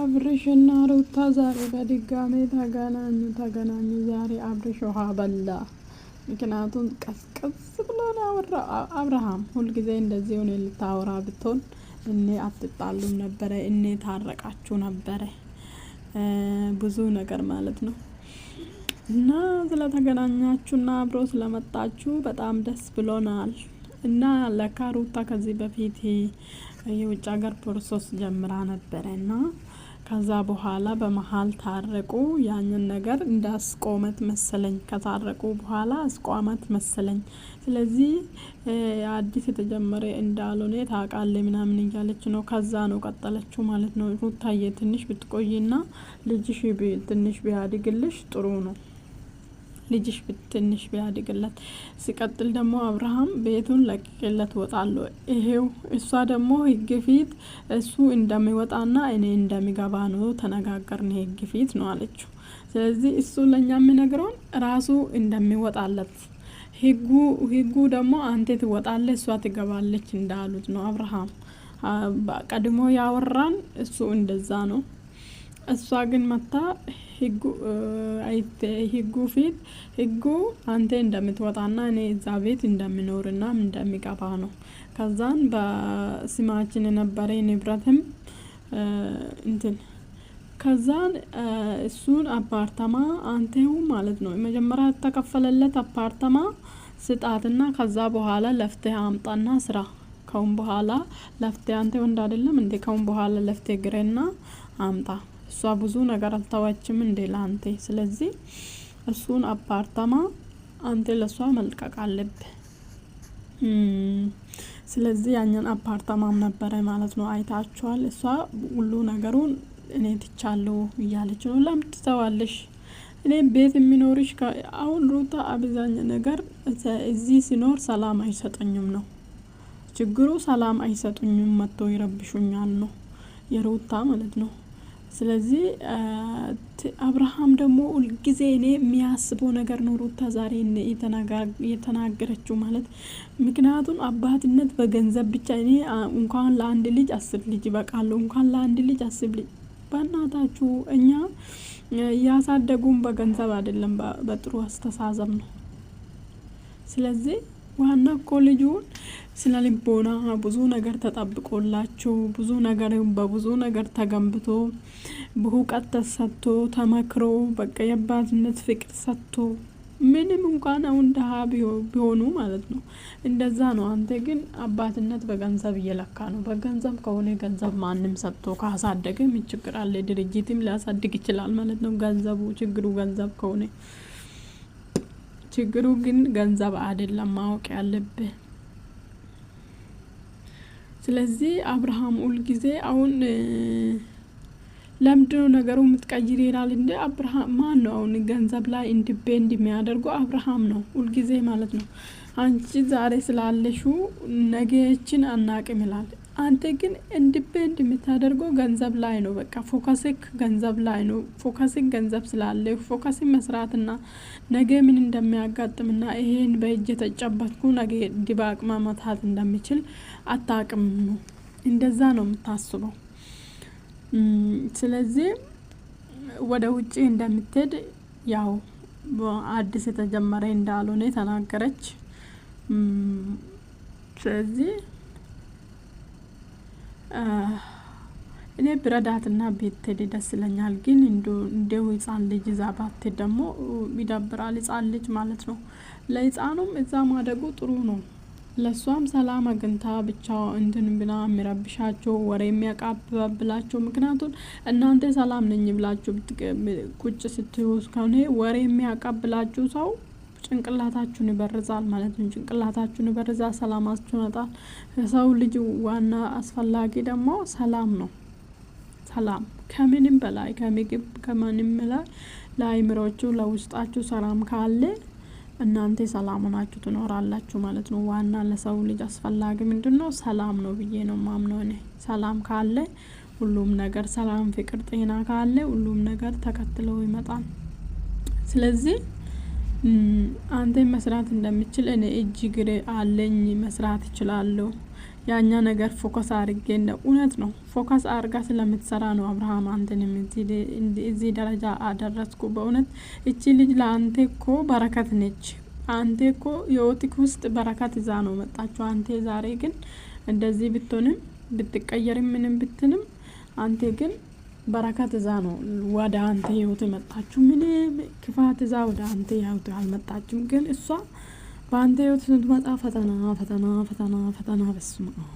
አብርሽና ሩታ ዛሬ በድጋሜ ተገናኙ ተገናኙ። ዛሬ አብርሽ ውሃ በላ። ምክንያቱም ቀዝቀዝ ብሎ ነው ያወራው። አብርሃም ሁልጊዜ እንደዚህ ሆነ ልታወራ ብትሆን እኔ አትጣሉም ነበረ፣ እኔ ታረቃችሁ ነበረ፣ ብዙ ነገር ማለት ነው። እና ስለተገናኛችሁና አብሮ ስለመጣችሁ በጣም ደስ ብሎናል። እና ለካ ሩታ ከዚህ በፊት የውጭ ሀገር process ጀምራ ነበረ እና ከዛ በኋላ በመሀል ታረቁ። ያንን ነገር እንዳስቆመት መሰለኝ፣ ከታረቁ በኋላ አስቆመት መሰለኝ። ስለዚህ አዲስ የተጀመረ እንዳልሆነ ታውቃለህ ምናምን እያለች ነው። ከዛ ነው ቀጠለችው ማለት ነው። ሩታዬ ትንሽ ብትቆይና ልጅሽ ትንሽ ቢያድግልሽ ጥሩ ነው። ልጅሽ ትንሽ ቢያድግለት። ሲቀጥል ደግሞ አብርሃም ቤቱን ለቅቄለት ወጣለሁ። ይሄው እሷ ደግሞ ህግ ፊት እሱ እንደሚወጣና እኔ እንደሚገባ ነው ተነጋገርን፣ ህግ ፊት ነው አለችው። ስለዚህ እሱ ለእኛ የሚነግረውን ራሱ እንደሚወጣለት ህጉ ህጉ ደግሞ አንተ ትወጣለህ እሷ ትገባለች እንዳሉት ነው። አብርሃም ቀድሞ ያወራን እሱ እንደዛ ነው። እሷ ግን መታ ህጉ ፊት ህጉ አንተ እንደምትወጣና እኔ እዛ ቤት እንደምኖርና እንደሚገባ ነው። ከዛን በስማችን የነበረ ንብረትም እንትን ከዛን እሱን አፓርታማ አንቴው ማለት ነው መጀመሪያ ተከፈለለት አፓርታማ ስጣትና ከዛ በኋላ ለፍትህ አምጣና ስራ። ከሁን በኋላ ለፍትህ አንተ ወንድ አይደለም እንዴ? ከሁን በኋላ ለፍትህ ግሬና አምጣ። እሷ ብዙ ነገር አልተዋችም እንዴ ለአንተ? ስለዚህ እሱን አፓርታማ አንተ ለእሷ መልቀቅ አለብህ። ስለዚህ ያኛን አፓርታማም ነበረ ማለት ነው። አይታችኋል። እሷ ሁሉ ነገሩን እኔ ትቻለሁ እያለች ነው። ለምን ትተዋለሽ? እኔ ቤት የሚኖርሽ አሁን ሩታ አብዛኛ ነገር እዚህ ሲኖር ሰላም አይሰጠኝም ነው ችግሩ። ሰላም አይሰጡኝም፣ መጥቶ ይረብሹኛል ነው የሩታ ማለት ነው። ስለዚህ አብርሃም ደግሞ ሁልጊዜ እኔ የሚያስበው ነገር ነው ሩታ ዛሬ የተናገረችው ማለት። ምክንያቱም አባትነት በገንዘብ ብቻ እኔ እንኳን ለአንድ ልጅ 10 ልጅ ይበቃሉ፣ እንኳን ለአንድ ልጅ 10 ልጅ። በእናታችሁ እኛ ያሳደጉን በገንዘብ አይደለም፣ በጥሩ አስተሳሰብ ነው። ስለዚህ ዋና እኮ ልጁን ስነ ልቦና ብዙ ነገር ተጠብቆላችሁ ብዙ ነገር በብዙ ነገር ተገንብቶ በእውቀት ተሰጥቶ ተመክሮ በቃ የአባትነት ፍቅር ሰጥቶ ምንም እንኳን አሁን ደሀ ቢሆኑ ማለት ነው እንደዛ ነው። አንተ ግን አባትነት በገንዘብ እየለካ ነው። በገንዘብ ከሆነ ገንዘብ ማንም ሰጥቶ ካሳደገ ምን ችግር አለ? ድርጅትም ሊያሳድግ ይችላል ማለት ነው። ገንዘቡ ችግሩ ገንዘብ ከሆነ ችግሩ ግን ገንዘብ አይደለም ማወቅ ያለብህ። ስለዚህ አብርሃም ሁልጊዜ አሁን ለምንድነው ነገሩ የምትቀይር ይላል እንደ አብርሃም ማን ነው አሁን ገንዘብ ላይ depend የሚያደርገው? አብርሃም ነው ሁልጊዜ ማለት ነው። አንቺ ዛሬ ስላለሹ ነገችን አናቅም ይላል። አንተ ግን depend የምታደርገው ገንዘብ ላይ ነው። በቃ focus ክ ገንዘብ ላይ ነው። focus ክ ገንዘብ ስላለ focus መስራትና ነገ ምን እንደሚያጋጥምና ይሄን በእጅ የተጨበጥኩ ነገ ድባቅ መመታት እንደሚችል አታቅም ነው። እንደዛ ነው የምታስበው። ስለዚህ ወደ ውጭ እንደምትሄድ ያው አዲስ የተጀመረ እንዳልሆነ ተናገረች። ስለዚህ እኔ ብረዳትና ብትሄድ ደስ ይለኛል። ግን እንደው ህጻን ልጅ እዛ ባትሄድ ደግሞ ይደብራል። ህጻን ልጅ ማለት ነው። ለህጻኑም እዛ ማደጉ ጥሩ ነው። ለእሷም ሰላም አግኝታ ብቻ እንትን ብላ የሚረብሻቸው ወሬ የሚያቃብላቸው፣ ምክንያቱም እናንተ ሰላም ነኝ ብላችሁ ቁጭ ስትዩ እስከሆነ ወሬ የሚያቃብላችሁ ሰው ጭንቅላታችሁን ይበርዛል ማለት ነው። ጭንቅላታችሁን ይበርዛል፣ ሰላማችሁን ያጣል። ሰው ልጅ ዋና አስፈላጊ ደግሞ ሰላም ነው። ሰላም ከምንም በላይ ከምግብ ከምንም በላይ ለአይምሮቹ ለውስጣችሁ ሰላም ካለ እናንተ ሰላም ሆናችሁ ትኖራላችሁ ማለት ነው። ዋና ለሰው ልጅ አስፈላጊ ምንድን ነው? ሰላም ነው ብዬ ነው ማምነው እኔ። ሰላም ካለ ሁሉም ነገር ሰላም፣ ፍቅር፣ ጤና ካለ ሁሉም ነገር ተከትለው ይመጣል። ስለዚህ አንተ መስራት እንደምችል እኔ እጅ እግሬ አለኝ መስራት እችላለሁ። ያኛ ነገር focus አርጌ እንደ እውነት ነው focus አርጋ ስለምትሰራ ነው አብርሃም አንተንም እዚህ ደረጃ አደረስኩ። በእውነት እቺ ልጅ ለአንተ እኮ በረከት ነች። አንተ እኮ የወቲክ ውስጥ በረከት ይዛ ነው መጣችሁ። አንተ ዛሬ ግን እንደዚህ ብትሆንም ብትቀየርም ምንም ብትንም አንተ ግን በረከት እዛ ነው ወደ አንተ ህይወት የመጣችሁ። ምንም ክፋት እዛ ወደ አንተ ህይወት አልመጣችም። ግን እሷ በአንተ ህይወት ስትመጣ ፈተና ፈተና ፈተና ፈተና። በስመ አብ።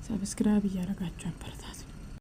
Subscribe እያደረጋችሁ አበረታቱ።